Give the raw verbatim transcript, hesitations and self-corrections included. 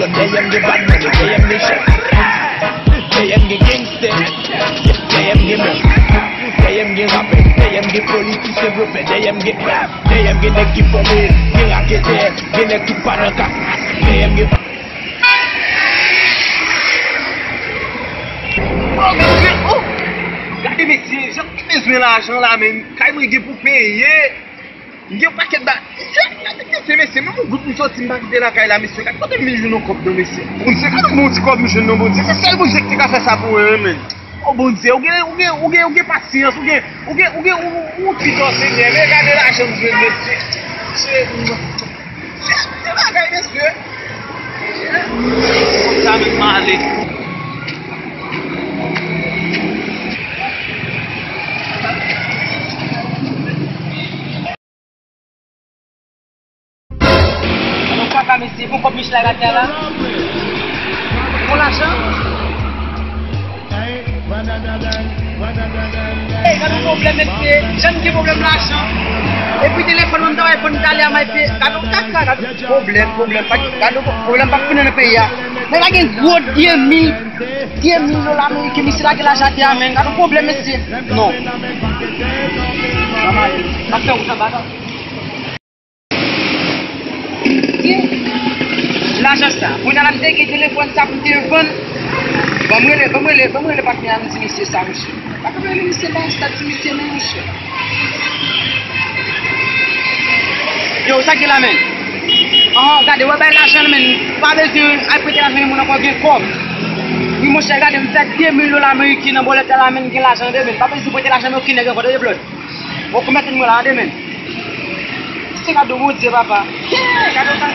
Dèyè m gen badman, dèyè m gen chèf. Dèyè m gen gangstè. Dèyè m gen mèf. Dèyè m gen rapè. Dèyè m gen politisyen blofè. Dèyè m gen, dèyè m gen nèg ki fòme, gen raketè, gen nèg ki pa nan ka. Dèyè m gen Oh, mesye, oh! Gade, mesye, jan m te bezwen lajan la, men kay mwen gen pou peye. M gen yon pakèt ba. Mesye, gade, mesye, mesye, menm yon goud m soti, m pa kite lakay la, mesye. Gade kote m vin jwenn yon kòb non, mesye. Bondye, gade yon ti kòb m jwenn non, Bondye. Se sèl Bondye ki te ka fè sa pou mwen, men. Oh, Bondye, ou gen, ou gen, ou gen, ou gen pasyans, ou gen, ou gen, ou gen, ou, ou, ou ti dò, Senyè. Men gade lajan m jwenn, mesye. Mesye, se bagay, mesye. Sa menm m ale. Bon, papa, mesye, bon kòb Michel la gate la. Bon lajan. Ey, gade yon pwoblèm, mesye. Jan m gen pwoblèm lajan. Epi telefòn mwen, m travay fò m t ale a Maype. Gade yon kaka, gade. Pwoblèm, pwoblèm, pa, gade yon pwoblèm pa fini nan peyi a. Nèg la gen gwo de mil, de mil dola ameriken, misye lage lajan atè a, men. Gade yon pwoblèm, mesye. Non. Mwen m ale. M ap fè wout anba, non. Lajan sa, kounye a la m te gen telefòn sa pou m te vann. Ban m rele, ban m rele, ban m rele patnè a m di misye sa, mesye. Pa ka rele misye ba sa, di misye non, mesye. Yo, sa k gen la, men? An, gade, wè bay lajan, men. Pa bezwen al prete lajan moun ankò, gen kòb. Wi, monchè, gade, m fè de mil dola ameriken nan bòlèt la, men, gen lajan, tande, men. Pa bezwen prete lajan, men, okenn nèg ankò, tande, blòd. Bon, kòmèt mwen la, tande, men. Se kado Bondye, papa. Yeah, kado sa.